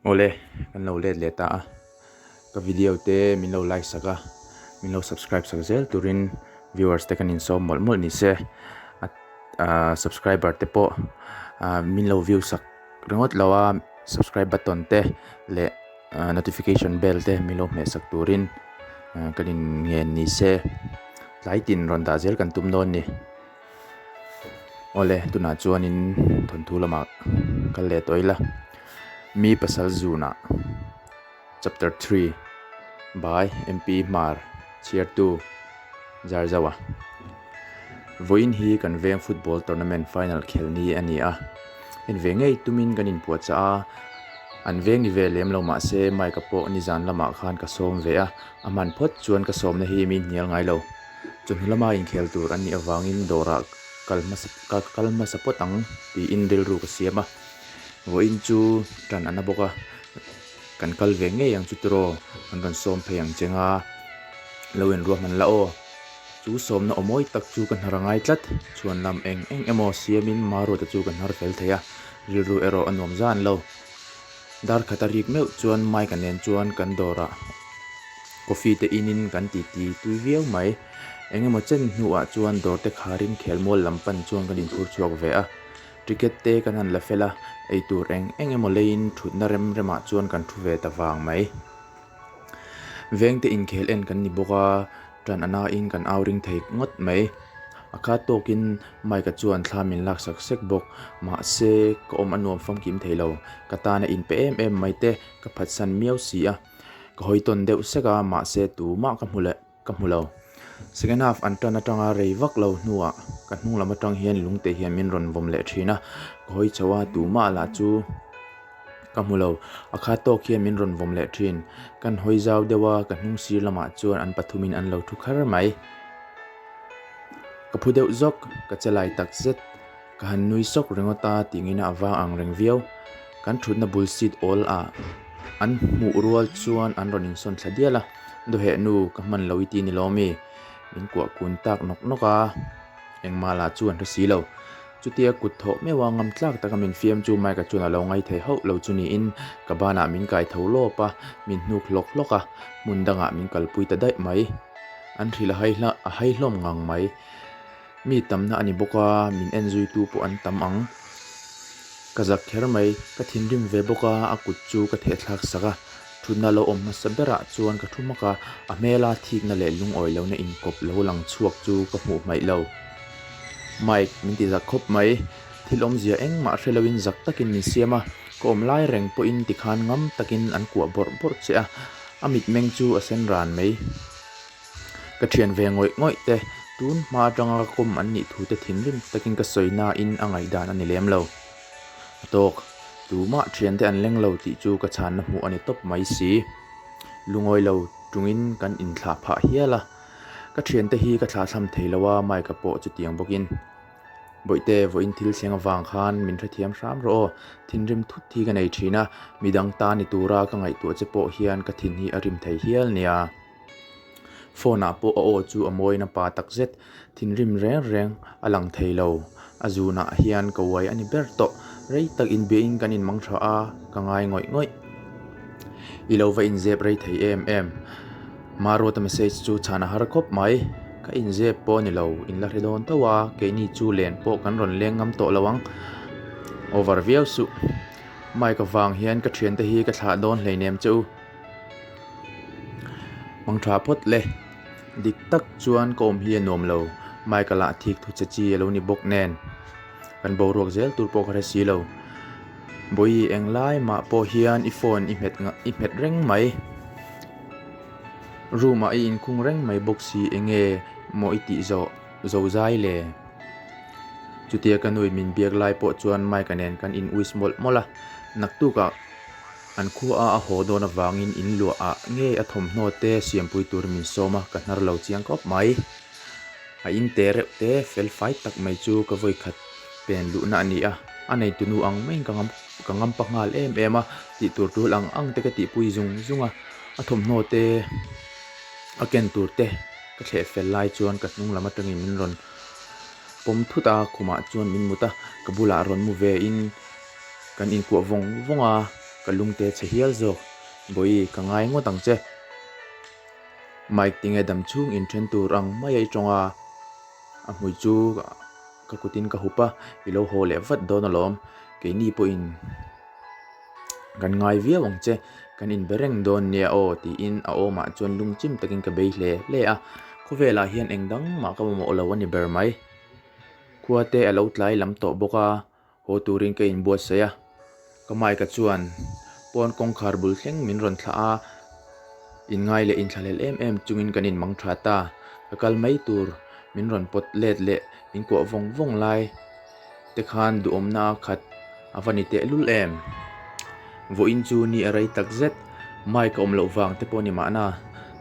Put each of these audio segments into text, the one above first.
Awle, kan lo let leh ta a, ka video te min lo like sak a, min lo subscribe sak zel turin viewers te kan insawm mawlh mawlh ni se, a subscriber te pawh min lo view sak ringawt lo a, subscribe button te leh notification bell te min lo hmeh sak turin kan in ngen ni se, tlai tin rawn dah zel kan tum dawn ni. Awle tunah chuanin thawnthu lamah kal leh tawh ila mi pasal zunah chapter 3 by MP Hmar chhiartu Zarzawa vawiin hi kan veng football tournament final khel ni a ni a en ve ngei tumin kan inpuahchah a an veng ni ve lem lo mahse mike a pawh nizan lamah khan ka sawm ve a a hman phawt chuan ka sawmna hi min hnial ngai lo. Chawhnu lama inkhel tur an nih avangin dawrah kal hmasa ka kal hmasa pawt ang tiin rilru ka siam a, vawiin chu tan a na bawk a, kan kal ve ngei ang chu tiraw an rawn sawm phei ang che nga lo inruahman la aw, chu sawmna aw mawi tak chu ka hnar a ngai tlat, chhuan lam eng eng emaw siamin Maruata chu ka hnar fel thei a, rilru erawh a nuam zan lo. Dar khat a rik meuh chuan Mike-a nen chuan kan dawrah coffee te inin kan titi tui viau mai. Eng emaw chen hnuah chuan dawr te kharin khelmual lam pan chuan kan inphur chhuak ve a. Ticket te kan han la fel a, eitur eng eng emaw leiin thutna rem remah chuan kan thu ve ta vang mai. Vengte inkhel en kan ni bawk a, ṭan a nain kan au ring thei ngawt mai. A khat tawkin Mike-a chuan thla min lak sak sek bawk. Mahse, ka awm a nuam famkim thei lo. Ka tan a inpe em em mai te, ka phatsan miau si a. Ka hawi tawn deuh sek a, mahse tumah ka hmu leh. Ka hmu lo. Second half an tan atanga rei vak lo hnuah ka hnung lam atang hian lungte hian min rawn vawm leh thin a, ka hawi chho a, tumah lah chu ka hmu lo. A khat tawk hian min rawn vawm leh thin. Kan hawi zau deuh a, ka hnung sir lamah chuan an pathumin an lo thu kher mai. Ka phu deuh zawk, ka che lai tak zet. Ka han nui sawk ringawt a tingin a vang ang reng viau. Kan thutna bul seat awl ah an hmuh rual chuan an rawn insawn thla dial a, Dawheh nu ka hman lo i ti ni lawm mi? Min kuah kun tak nawk nawk a, engmah lah chu an hre si lo. Chutia kut thawh meuh a ngam tlak taka min fiam chu Mike-a chuan a lo ngai thei hauh lo chu niin ka banah min kai tho lawp a, min hnuk hlawk hlawk a, hmun dangah min kalpui ta daih mai. An hrilh a hai hlawm ngang mai. Mi tamna a ni bawk a, min en zuitu pawh an tam ang. Ka zak kher mai, ka thinrim ve bawk a, a kut chu ka theh thlak sak a. Thutna lo awm hmasa berah chuan ka thu hmak a, a hmela thikna leh lungawi lohna inkawp lo lang chhuak chu ka hmuh hmaih lo. Mike, min ti zak khawp mai. Thil awmzia engmah hre loin zak takin min siam a, ka awm lai reng pawhin tikhan ngam takin an kuah bawrh bawrh che a, a mitmeng chu a sen ran mai. Ka thian ve ngawih ngawih te, tun hma atanga ka kawm an nih thu te thinrim takin ka sawi nain a ngaihdan a ni lem lo. A tawk, tumah thiante an leng lo tih chu ka chhanna hmuh a ni tawp mai si. Lungawi lo tungin kan inthlah phah hial a, ka thiante hi ka thlahthlam thei lo a, Mike-a pawh chutiang bawkin. Bawihte, vawiin thil thleng avang khan min hrethiam hram rawh aw. Thinrim thut hi ka nei thin a, midang ta ni tura ka ngaihtuah che pawh hian ka thin hi a rim thei hial nia. Phone ah pawh a aw chu a mawiin a pa tak zet. Thinrim reng reng a lang thei lo. A zunah hian ka uai a ni ber tawh. Rei tak inbiahin kan inmang tha a, ka ngai ngawih ngawih. I lo va inzep rei thei em em. Maruata message chu chhan a har khawp mai. Ka inzep pawh a ni lo, in la hre dawn tho a, keini chu len pawh kan rawn leng ngam tawh lo ang. Over viau suh. Mike avang hian ka thiante hi ka thlah dawn hleinem che u. Mang tha phawt le. Dik tak chuan ka awm hi a nuam lo. Mike-a lah thik thu che chi a lo ni bawk nen. Kan boruak zel tur pawh ka hre si lo. Bawihi eng lai mah pawh hian i phone i hmet i hmet reng mai. Room ah i inkhung reng mai bawk si enge maw i tih zawh zo zai le. Chutia ka nui min biak lai pawh chuan Mike-a nen kan in wish mawlh mawlh a. Naktukah. An khua a haw dawn avangin in luah ah ngei a thawmhnaw te siampui turin min sawm a, ka hnar lo chiang khawp mai. A in te reuh te fel fai tak mai chu ka vawi khat pen luhna a ni a, a neitu nu ang maiin ka ngam ka ngam pa nghal em em a, tih tur tul ang ang te ka tihpui zung zung a, a thawmhnaw te a ken tur te ka thleh fel lai chuan ka hnung lam atangin min rawn pawm thut a, khumah chuan min mut a, ka bulah rawn mu ve in. Kan inkuah vawng vawng a. Ka lungte chhe hial zawk. Bawihi, ka ngai ngawt ang che. Mike tinge dam chhung inthen tur ang mai a i tawng a. A hmui chu ka kutin ka hup a, i lo haw leh vat dawn alawm. Keini pawhin kan ngai viau ang che, kan inbe reng dawn nia aw tiin a awmah chuan lungchim takin ka bei hle hle a. Khawvelah hian eng dang mah ka mamawh lo a ni ber mai. Khua te a lo tlai lam tawh bawk a, haw turin ka inbuatsaih a. Ka Mike-a chuan pawn kawngkhar bul thleng min rawn thlah a, inngai leh inthlahlel em em chungin kan inmang tha ta. Ka kal mai tur min rawn pawt let leh min kuah vawng vawng lai te khan duhawmna a khat a va ni tehlul em. Vawiin chu ni a rei tak zet, Mike a awm loh vang te pawh ni mahna,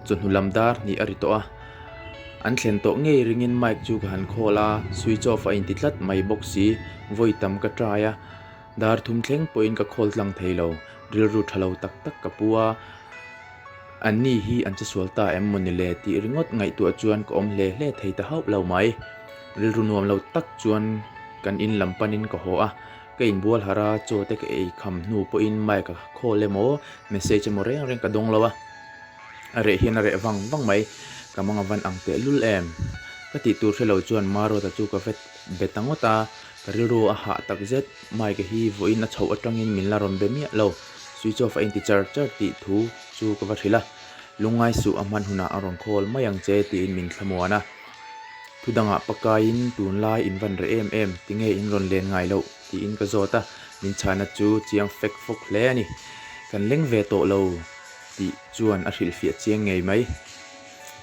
chawhnu lam dar hnih a ri tawh a. An thlen tawh ngei ringin Mike chu ka han call a, switch off a inti tlat mai bawk si, vawi tam ka try a, dar thum thleng pawhin ka call tlang thei lo, rilru tha lo tak tak ka pu a, anni hi an che sual ta em maw ni le tih ringawt ngaihtuah chuan ka awm hle hle thei ta hauh lo mai. Rilru nuam lo tak chuan kan in lam panin ka haw a, Ka inbual harh a, chaw te ka ei kham hnu pawhin mic a call emaw message emaw reng reng ka dawng lo a, a reh hian a reh vang vang mai, ka mang a van ang teh lul em. Ka tih tur hre lo chuan Maruata chu ka vet be ta ngawt a, ka rilru a hah tak zet, mic hi vawiin a chhoh atangin min la rawn be miah lo, switch off a inti char char tih thu chu ka va hrilh a, lungngai suh a hman hunah a rawn call mai ang che tiin min thlamuan a. Thu dangah pakaiin tunlai in van reh em em, tinge in rawn len ngai loh? tiin ka zawt a, min chhana chu chiang fek fawk hle a ni. Kan leng ve tawh lo tih chuan a hrilhfiah chiang ngei mai.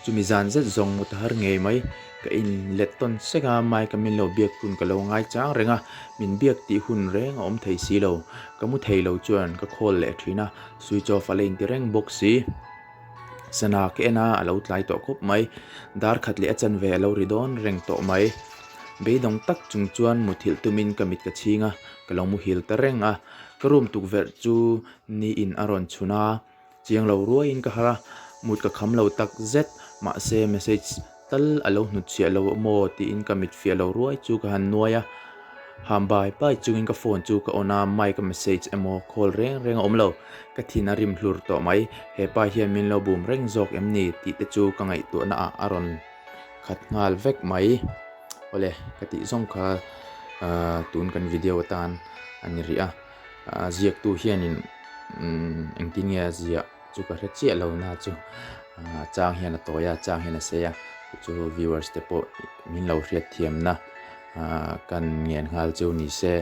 Chumi zan zet zawng mut a har ngei mai. Ka in let tawn sek a, Mike-a min lo biak hun ka lo ngai chang reng a, min biak tih hun reng a awm thei si lo. Ka mu thei lo chuan ka call leh thin a, switch off a la inti reng bawk si. Sana ka en a, a lo tlai tawh khawp mai. Dar khat leh a chanve a lo ri dawn reng tawh mai. Beidawng tak chung chuan muthilh tumin ka mit ka chhing a, ka lo muhil ta reng a. Ka room tukverh chu niin a rawn chhun a, chiang lo ruaiin ka harh a, mut ka kham lo tak zet. Mahse message tal a lo hnutchhiah lo maw tiin ka mit fiah lo ruai chu ka han nuai a. Ham bai bai chungin ka phone chu ka on a, Mike-a message emaw call reng reng a awm lo. Ka thin a rim hlur tawh mai. He pa hian min lo bum reng zawk em ni tih te chu ka ngaihtuahna ah a rawn khat nghal vek mai. Awle, ka tih zawng kha tun kan video atan a ni rih a. Ziaktu hianin engtin nge a ziah chu ka hre chiah lo na chu a chang hian a tawi a, a chang hian a sei a. Chu viewers te pawh min lo hriatthiamna kan ngen nghal chu ni se.